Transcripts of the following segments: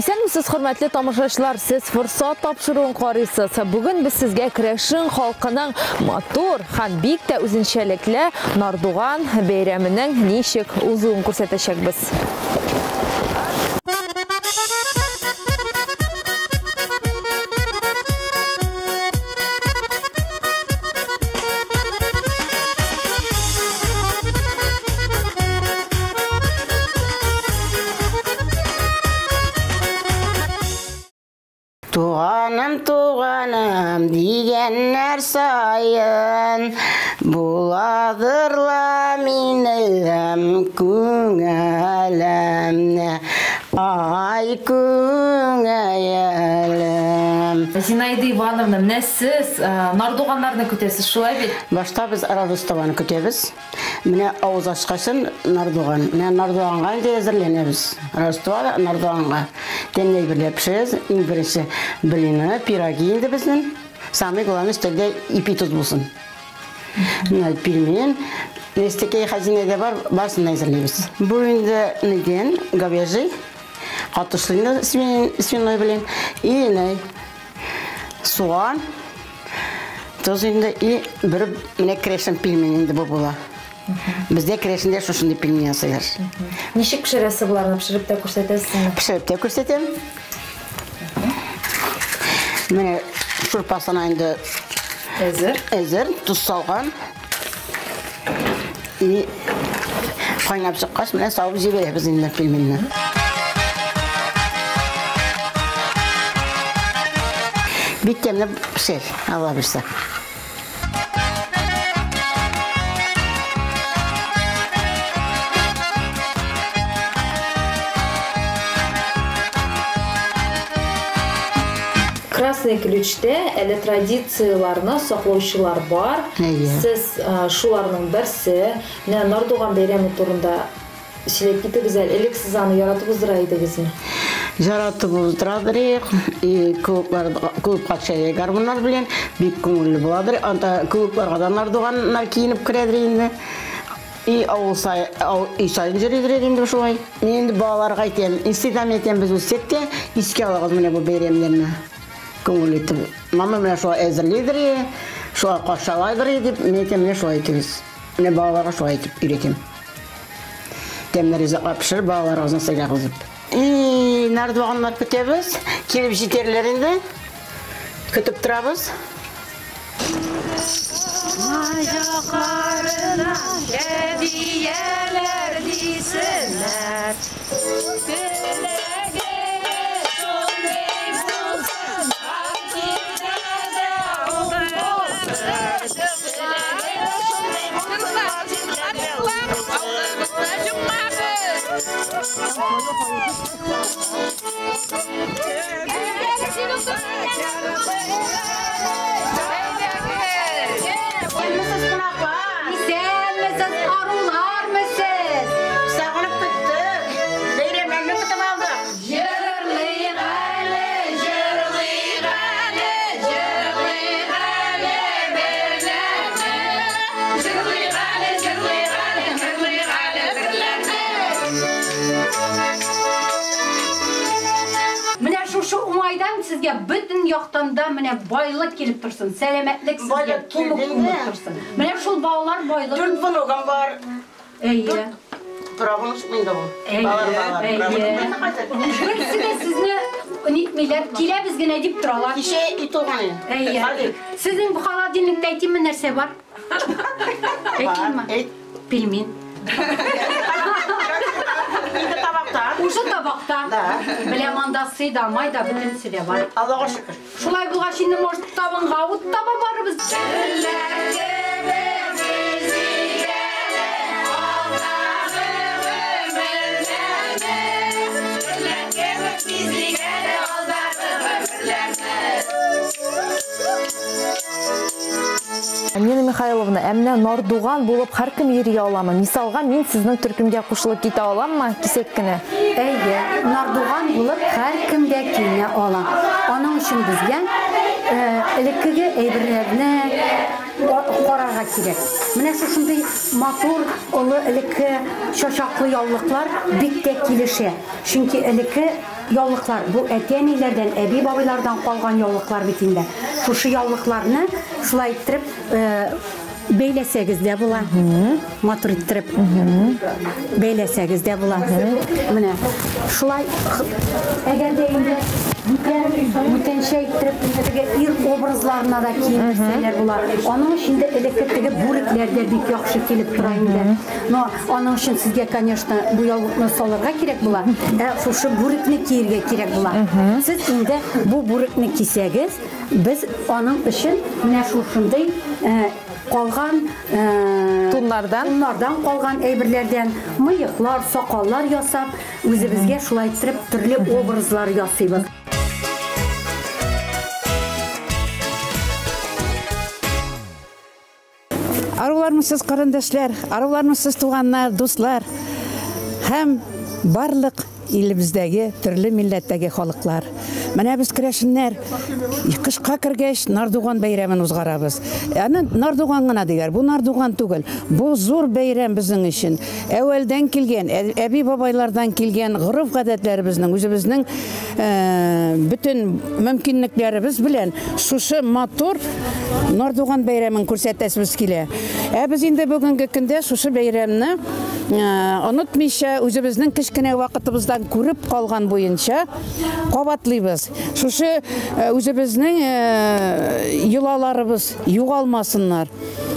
Исәнмесез, хөрмәтле тамашачылар, сез Форсат тапшыруын карыйсыз. Бүген без сезгә керәшен халкының матур һәм бик тә үзенчәлекле Нардуган бәйрәменең ничек узуын күрсәтәчәкбез. Туганым, туганым дигәннәр саен буладыр ла минем күңелемне, ай күңелем. Зинаида Ивановна, менә сез нардуганнарны көтәсез, шулай бит? Башта без Рождествоны көтәбез. Менә авыз ачкачын нардуган. Менә нардуганга инде әзерләнәбез. Рождество нардуганга. Тәмле әйберләр пешерәбез. Иң беренче блины, пироги инде безнең. Самый главный өстәлдә ипи тоз булсын. Менә пельмен, нестекей хәзинәдә бар, барысын да әзерлибез. Бу инде нидән, говяжий, катышлы инде свиной белән. И менә суган, тоз инде, и бер менә керәшен пельмен инде бу була. Бездә керәшендә шушындый пельмен ясыйлар. Ничек пешерәсе боларны? Пешереп тә күрсәтәсезме? Пешереп тә күрсәтәм. Менә шурпасына инде әзер. Әзер, тоз салган. И кайнап чыккач, менә салып җибәрәбез инде пельменне. Бик тәмле пешер, Алла бирсә. Красный Ключтә әле традицияләрне саклаучылар бар. Сез шуларның берсе. Менә Нардуган бәйрәме турында сөйләп китегез әле. Элек сез аны яратып уздыра идегезме? Яратып уздырадыр. И клубка чәй гармуннар белән бик күңелле буладыр. Анда клубларга да нардуганнар киенеп керәдер инде. И авыл сай, өй сайын йөридер инде шулай. Мин инде балаларга әйтәм, институтта әйтәм, без үссек тә искә алабыз менә бу бәйрәмнәрне. Күңел итеп. Мама менә шулай әзерлидер, шулай каршылайдыр дип, мин әйтәм, менә шулай итегез. Менә балаларга шулай итеп өйрәтәм. Тәмле ризыклар пешереп, балаларыгызны сыйлагыз дип. И нардуганнар көтәбез, килеп җитәрләр инде. Көтеп торабыз. Сезгә бөтен яктан да менә байлык килеп торсын, сәламәтлек сезгә тулып торсын. Менә шул балалар байлык. Дүрт внугым бар. Әйе. Правым инде ул. Берсе дә сезне нитмиләр, киләбез генә дип торалар. Кичә ит туган. Әйе. Сезнең бу холодильникта әйтимме нәрсә бар? Әйтимме? Пельмен. Инде табакта. Уже табакта. Беләм, анда сый да, май да, бөтенесе дә бар. Аллага шөкер. Шулай булгач инде, может, табынга ут таба барыбыз. Нина Михайловна, ә менә нардуган булып һәркем йөри аламы? Мисалга, мин сезнең төркемгә кушылып китә аламмы кисәк кенә? Әйе, нардуган булып һәркем дә килә ала. Аның өчен безгә Элеккеге әйберләрне карарга кирәк. Менә шушындый матур, олы элекке чачаклы яулыклар бик тә килешә. Чөнки элекке яулыклар бу әти-әниләрдән, әби-бабайлардан калган яулыклар бит инде. Шушы яулыкларны шулай иттереп бәйләсәгез дә була. Матур иттереп бәйләсәгез дә була. Менә шулай, әгәр дә инде бүтәнчә иттереп теге ир образларына да киендерсәләр була. Аның өчен дә элекке теге бүрекләр дә бик яхшы килеп тора инде. Но аның өчен сезгә, конечно, бу яулыкны салырга кирәк була, ә шушы бүрекне киергә кирәк була. Сез инде бу бүрекне кисәгез, без аның өчен менә шушындый калган туннардан калган әйберләрдән мыеклар, сакаллар ясап, үзебезгә шулай иттереп төрле образлар ясыйбыз. Арулармысыз карындашлар, арулармысыз туганнар, дуслар һәм барлык илебездәге төрле милләттәге халыклар. Менә без керәшеннәр кышка кергәч Нардуган бәйрәмен узгарабыз. Аны Нардуган гына диләр. Бу Нардуган түгел. Бу зур бәйрәм безнең өчен. Әүвәлдән килгән, әби-бабайлардан килгән гореф-гадәтләребезнең, үзебезнең бөтен мөмкинлекләребез белән шушы матур Нардуган бәйрәмен күрсәтәсебез килә. Ә без инде бүгенге көндә шушы бәйрәмне онытмыйча үзебезнең кечкенә вакытыбыздан күреп калган буенча кабатлыйбыз. Шушы үзебезнең йолаларыбыз югалмасыннар.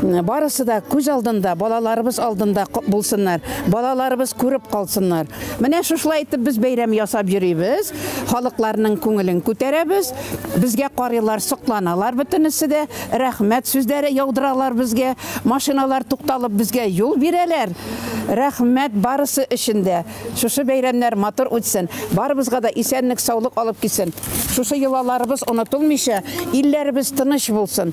Барысы да күз алдында, балаларыбыз алдында булсыннар. Балаларыбыз күреп калсыннар. Менә шушылай итеп без бәйрәм ясап йөрибез. Халыкларның күңелен күтәрәбез. Безгә карыйлар, сокланалар бөтенесе дә. Рәхмәт сүзләре яудыралар безгә. Машиналар тукталып безгә юл бирәләр. Рәхмәт барысы өчен дә. Шушы бәйрәмнәр матур үтсен. Барыбызга да исәнлек, саулык алып килсен. Шушы йолаларыбыз онытылмыйча, илләребез тыныч булсын.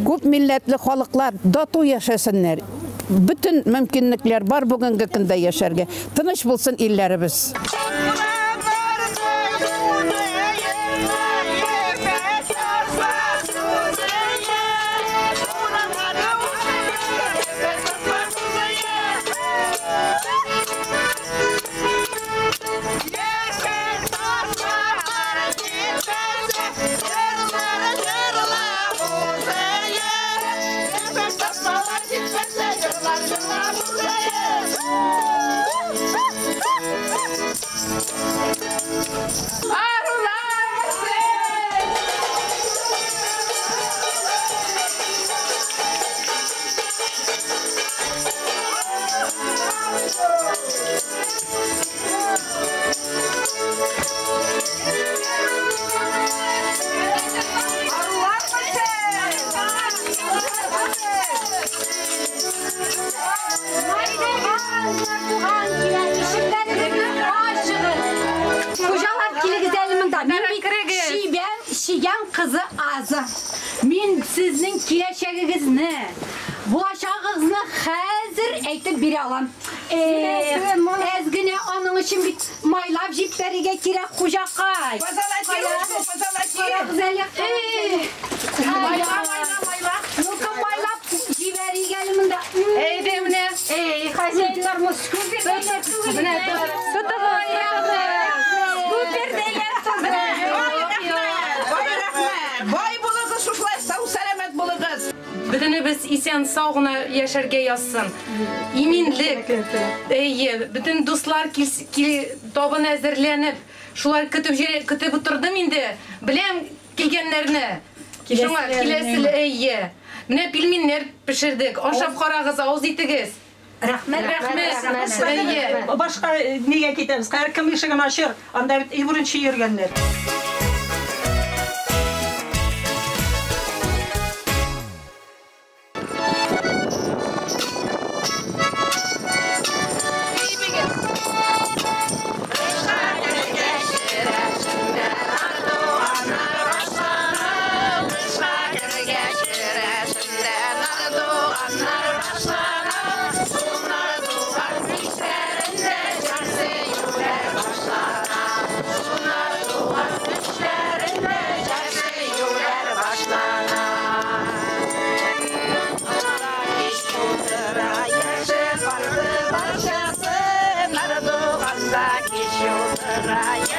Күп милләтле халыклар тату яшәсеннәр. Бөтен мөмкинлекләр бар бүгенге көндә яшәргә. Тыныч булсын илләребез. Кызы Аза. Мин сезнең киләчәгегезне, булачагыгызны хәзер әйтеп бирә алам. Әз генә аның өчен бит майлап җибәрергә кирәк, хуҗакай. Ну-ка майлап җибәрик әле монда. Әйдә менә. Эй, хозяиннар, Бай булыгыз, шушылай сау сәламәт булыгыз. Бөтенебез исән сау гына яшәргә язсын. Иминлек. Әйе, бөтен дуслар табын әзерләнеп, шулар көтеп утырдым инде. Беләм килгәннәрне. Шуңа киләсе, әйе. Менә пельменнәр пешердек. Ашап карагыз, авыз итегез. Рәхмәт, рәхмәт. Әйе. Башка нигә китәбез? Һәркем ишеген ачыр. Анда бит өй йөргәннәр. Bye. Края.